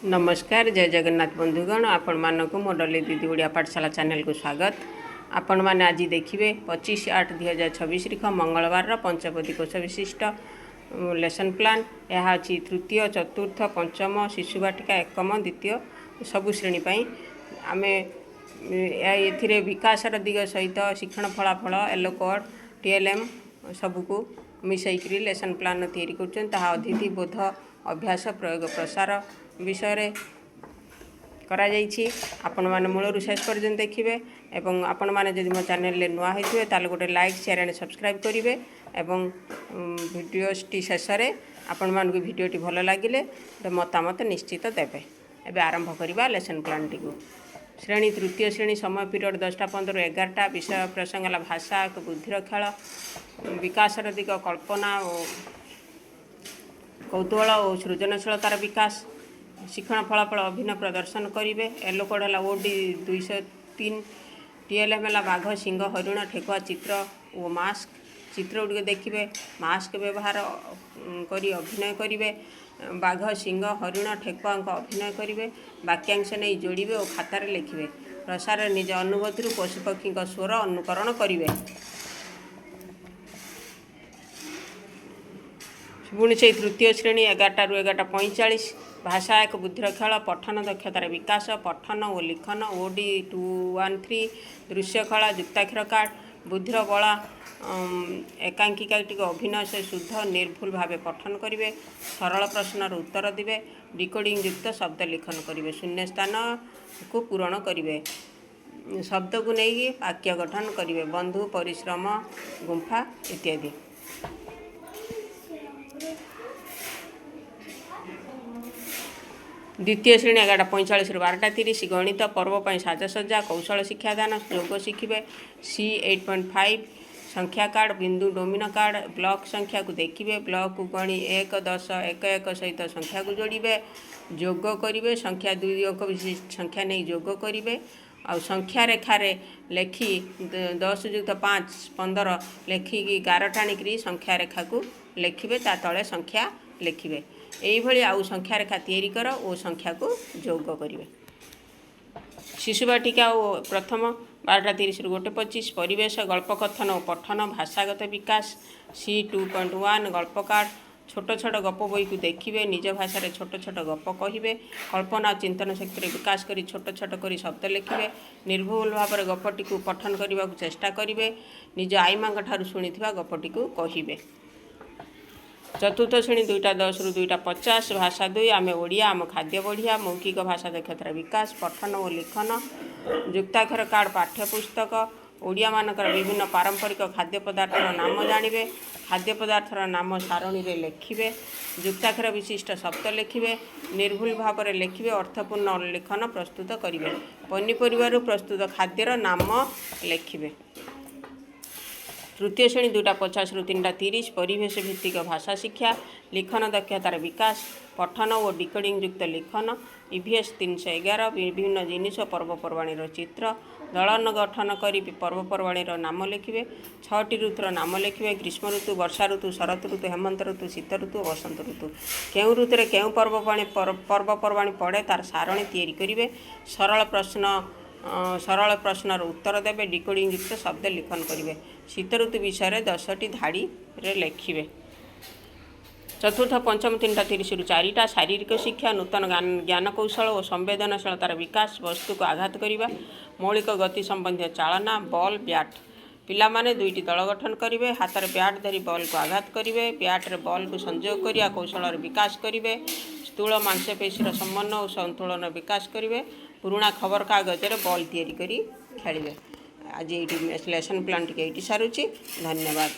ନମସ୍କାର, ଜୟ ଜଗନ୍ନାଥ ବନ୍ଧୁଗଣ। ଆପଣମାନଙ୍କୁ ମୋ ଡଲି ଦିଦି ଓଡ଼ିଆ ପାଠଶାଳା ଚ୍ୟାନେଲକୁ ସ୍ୱାଗତ। ଆପଣମାନେ ଆଜି ଦେଖିବେ 25/8/2026 ରିଖ ମଙ୍ଗଳବାରର ପଞ୍ଚପଦୀ କୋଷ ବିଶିଷ୍ଟ ଲେସନ୍ ପ୍ଲାନ୍। ଏହା ଅଛି ତୃତୀୟ, ଚତୁର୍ଥ, ପଞ୍ଚମ, ଶିଶୁ ବାଟିକା, ଏକମ, ଦ୍ୱିତୀୟ ସବୁ ଶ୍ରେଣୀ ପାଇଁ। ଆମେ ଏଥିରେ ବିକାଶର ଦିଗ ସହିତ ଶିକ୍ଷଣ ଫଳାଫଳ, ଏଲୋ କୋଡ଼୍, ଟିଏଲ୍ଏମ୍ ସବୁକୁ ମିଶାଇକରି ଲେସନ୍ ପ୍ଲାନ୍ ତିଆରି କରୁଛନ୍ତି। ତାହା ଅତିଥି ବୋଧ, ଅଭ୍ୟାସ, ପ୍ରୟୋଗ, ପ୍ରସାର ବିଷୟରେ କରାଯାଇଛି। ଆପଣମାନେ ମୂଳରୁ ଶେଷ ପର୍ଯ୍ୟନ୍ତ ଦେଖିବେ ଏବଂ ଆପଣମାନେ ଯଦି ମୋ ଚ୍ୟାନେଲରେ ନୂଆ ହୋଇଥିବେ, ତାହେଲେ ଗୋଟେ ଲାଇକ୍, ସେୟାର ଆଣ୍ଡ ସବସ୍କ୍ରାଇବ୍ କରିବେ ଏବଂ ଭିଡ଼ିଓଟି ଶେଷରେ ଆପଣମାନଙ୍କୁ ଭିଡ଼ିଓଟି ଭଲ ଲାଗିଲେ ଗୋଟେ ମତାମତ ନିଶ୍ଚିତ ଦେବେ। ଏବେ ଆରମ୍ଭ କରିବା ଲେସନ୍ ପ୍ଲାନ୍ଟିକୁ। ଶ୍ରେଣୀ ତୃତୀୟ ଶ୍ରେଣୀ, ସମୟ ପିରିୟଡ଼ 10ଟା 15ରୁ 11ଟା। ବିଷୟ ପ୍ରସଙ୍ଗ ହେଲା ଭାଷା ଏକ ବୁଦ୍ଧିର ଖେଳ। ବିକାଶର ଦିଗ କଳ୍ପନା ଓ କୌତୂହଳ ଓ ସୃଜନଶୀଳତାର ବିକାଶ। ଶିକ୍ଷଣ ଫଳାଫଳ ଅଭିନୟ ପ୍ରଦର୍ଶନ କରିବେ। ଏଲୋ କୋଡ଼୍ ହେଲା OD 203। ଟିଏଲ୍ଏମ୍ ହେଲା ବାଘ, ସିଂହ, ହରିଣ, ଠେକୁଆ ଚିତ୍ର ଓ ମାସ୍କ। ଚିତ୍ର ଗୁଡ଼ିକ ଦେଖିବେ, ମାସ୍କ ବ୍ୟବହାର କରି ଅଭିନୟ କରିବେ। ବାଘ, ସିଂହ, ହରିଣ, ଠେକୁଆଙ୍କ ଅଭିନୟ କରିବେ। ବାକ୍ୟାଂଶ ନେଇ ଯୋଡ଼ିବେ ଓ ଖାତାରେ ଲେଖିବେ। ପ୍ରସାରରେ ନିଜ ଅନୁଭୂତିରୁ ପଶୁପକ୍ଷୀଙ୍କ ସ୍ୱର ଅନୁକରଣ କରିବେ। ପୁଣି ସେଇ ତୃତୀୟ ଶ୍ରେଣୀ, 11ଟାରୁ 11ଟା 45। ଭାଷା ଏକ ବୁଦ୍ଧିର ଖେଳ, ପଠନ ଦକ୍ଷତାର ବିକାଶ, ପଠନ ଓ ଲିଖନ, OD 213। ଦୃଶ୍ୟ କଳା, ଯୁକ୍ତାକ୍ଷର କାର୍ଡ଼, ବୁଦ୍ଧିର ବଳା ଏକାଙ୍କିକାଟିକୁ ଅଭିନୟ ସହ ଶୁଦ୍ଧ ନିର୍ଭୁଲ ଭାବେ ପଠନ କରିବେ। ସରଳ ପ୍ରଶ୍ନର ଉତ୍ତର ଦେବେ। ଡିକୋଡ଼ିଂ ଯୁକ୍ତ ଶବ୍ଦ ଲିଖନ କରିବେ। ଶୂନ୍ୟ ସ୍ଥାନକୁ ପୂରଣ କରିବେ। ଶବ୍ଦକୁ ନେଇକି ବାକ୍ୟ ଗଠନ କରିବେ: ବନ୍ଧୁ, ପରିଶ୍ରମ, ଗୁମ୍ଫା ଇତ୍ୟାଦି। ଦ୍ୱିତୀୟ ଶ୍ରେଣୀ, 11ଟା 45ରୁ 12ଟା 30। ଗଣିତ, ପର୍ବ ପାଇଁ ସାଜସଜ୍ଜା କୌଶଳ ଶିକ୍ଷାଦାନ, ଯୋଗ ଶିଖିବେ। C 8.5। ସଂଖ୍ୟା କାର୍ଡ଼, ବିନ୍ଦୁ ଡୋମିନୋ କାର୍ଡ଼, ବ୍ଲକ୍ ସଂଖ୍ୟାକୁ ଦେଖିବେ। ବ୍ଲକ୍କୁ ଗଣି 1, 10, 1, 1 ସହିତ ସଂଖ୍ୟାକୁ ଯୋଡ଼ିବେ, ଯୋଗ କରିବେ। ସଂଖ୍ୟା, ଦୁଇ ଅଙ୍କ ବିଶିଷ୍ଟ ସଂଖ୍ୟା ନେଇ ଯୋଗ କରିବେ। ଆଉ ସଂଖ୍ୟା ରେଖାରେ ଲେଖି 10 ଯୁକ୍ତ 5 15 ଲେଖିକି ଗାର ଟାଣିକିରି ସଂଖ୍ୟା ରେଖାକୁ ଲେଖିବେ, ତା ତଳେ ସଂଖ୍ୟା ଲେଖିବେ। ଏଇଭଳି ଆଉ ସଂଖ୍ୟା ରେଖା ତିଆରି କର ଓ ସଂଖ୍ୟାକୁ ଯୋଗ କରିବେ। ଶିଶୁ ବାଟିକା ଓ ପ୍ରଥମ, 12ଟା 30ରୁ 1ଟା 25। ପରିବେଶ, ଗଳ୍ପ କଥନ ଓ ପଠନ, ଭାଷାଗତ ବିକାଶ, C 2.1। ଗଳ୍ପ କାର୍ଡ଼, ଛୋଟ ଛୋଟ ଗପ ବହିକୁ ଦେଖିବେ, ନିଜ ଭାଷାରେ ଛୋଟ ଛୋଟ ଗପ କହିବେ। କଳ୍ପନା ଓ ଚିନ୍ତନ ଶକ୍ତିର ବିକାଶ କରି ଛୋଟ ଛୋଟ କରି ଶବ୍ଦ ଲେଖିବେ। ନିର୍ଭୁଲ ଭାବରେ ଗପଟିକୁ ପଠନ କରିବାକୁ ଚେଷ୍ଟା କରିବେ। ନିଜ ଆଈମାଙ୍କ ଠାରୁ ଶୁଣିଥିବା ଗପଟିକୁ କହିବେ। ଚତୁର୍ଥ ଶ୍ରେଣୀ, 2ଟା 10ରୁ 2ଟା 50। ଭାଷା ଦୁଇ, ଆମେ ଓଡ଼ିଆ, ଆମ ଖାଦ୍ୟ ବଢ଼ିଆ, ମୌଖିକ ଭାଷା ଦକ୍ଷତାର ବିକାଶ, ପଠନ ଓ ଲିଖନ, ଯୁକ୍ତାକ୍ଷର କାର୍ଡ଼, ପାଠ୍ୟପୁସ୍ତକ। ଓଡ଼ିଆମାନଙ୍କର ବିଭିନ୍ନ ପାରମ୍ପରିକ ଖାଦ୍ୟ ପଦାର୍ଥର ନାମ ଜାଣିବେ। ଖାଦ୍ୟ ପଦାର୍ଥର ନାମ ସାରଣୀରେ ଲେଖିବେ। ଯୁକ୍ତାକ୍ଷର ବିଶିଷ୍ଟ ଶବ୍ଦ ଲେଖିବେ। ନିର୍ଭୁଲ ଭାବରେ ଲେଖିବେ। ଅର୍ଥପୂର୍ଣ୍ଣ ଲିଖନ ପ୍ରସ୍ତୁତ କରିବେ। ପନିପରିବାରୁ ପ୍ରସ୍ତୁତ ଖାଦ୍ୟର ନାମ ଲେଖିବେ। ତୃତୀୟ ଶ୍ରେଣୀ, 2ଟା 50ରୁ 3ଟା 30। ପରିବେଶ ଭିତ୍ତିକ ଭାଷା ଶିକ୍ଷା, ଲିଖନ ଦକ୍ଷତାର ବିକାଶ, ପଠନ ଓ ଡିକୋଡ଼ିଂ ଯୁକ୍ତ ଲିଖନ, EVS 311। ବିଭିନ୍ନ ଜିନିଷ, ପର୍ବପର୍ବାଣୀର ଚିତ୍ର, ଦଳ ଗଠନ କରି ପର୍ବପର୍ବାଣୀର ନାମ ଲେଖିବେ। ଛଅଟି ଋତୁର ନାମ ଲେଖିବେ: ଗ୍ରୀଷ୍ମ ଋତୁ, ବର୍ଷା ଋତୁ, ଶରତ ଋତୁ, ହେମନ୍ତ ଋତୁ, ଶୀତ ଋତୁ ଓ ବସନ୍ତ ଋତୁ। କେଉଁ ଋତୁରେ କେଉଁ ପର୍ବପର୍ବାଣୀ ପଡ଼େ, ତାର ସାରଣୀ ତିଆରି କରିବେ। ସରଳ ପ୍ରଶ୍ନର ଉତ୍ତର ଦେବେ। ଡିକୋଡ଼ିଂ ଯୁକ୍ତ ଶବ୍ଦ ଲିଖନ କରିବେ। ଶୀତ ଋତୁ ବିଷୟରେ 10ଟି ଧାଡ଼ିରେ ଲେଖିବେ। ଚତୁର୍ଥ, ପଞ୍ଚମ, 3ଟା 30ରୁ 4ଟା। ଶାରୀରିକ ଶିକ୍ଷା, ନୂତନ ଜ୍ଞାନକୌଶଳ ଓ ସମ୍ବେଦନଶୀଳତାର ବିକାଶ, ବସ୍ତୁକୁ ଆଘାତ କରିବା, ମୌଳିକ ଗତି ସମ୍ବନ୍ଧୀୟ ଚାଳନା, ବଲ୍, ବ୍ୟାଟ୍। ପିଲାମାନେ ଦୁଇଟି ଦଳ ଗଠନ କରିବେ। ହାତରେ ବ୍ୟାଟ୍ ଧରି ବଲ୍କୁ ଆଘାତ କରିବେ। ବ୍ୟାଟ୍ରେ ବଲ୍କୁ ସଂଯୋଗ କରିବା କୌଶଳର ବିକାଶ କରିବେ। ସ୍ଥୂଳ ମାଂସପେଶୀର ସମନ୍ୱୟ ଓ ସନ୍ତୁଳନ ବିକାଶ କରିବେ। ପୁରୁଣା ଖବରକାଗଜରେ ବଲ୍ ତିଆରି କରି ଖେଳିବେ। ଆଜି ଏଇଠି ଲେସନ୍ ପ୍ଲାନ୍ ଟିକେ ଏଇଠି ସାରୁଛି। ଧନ୍ୟବାଦ।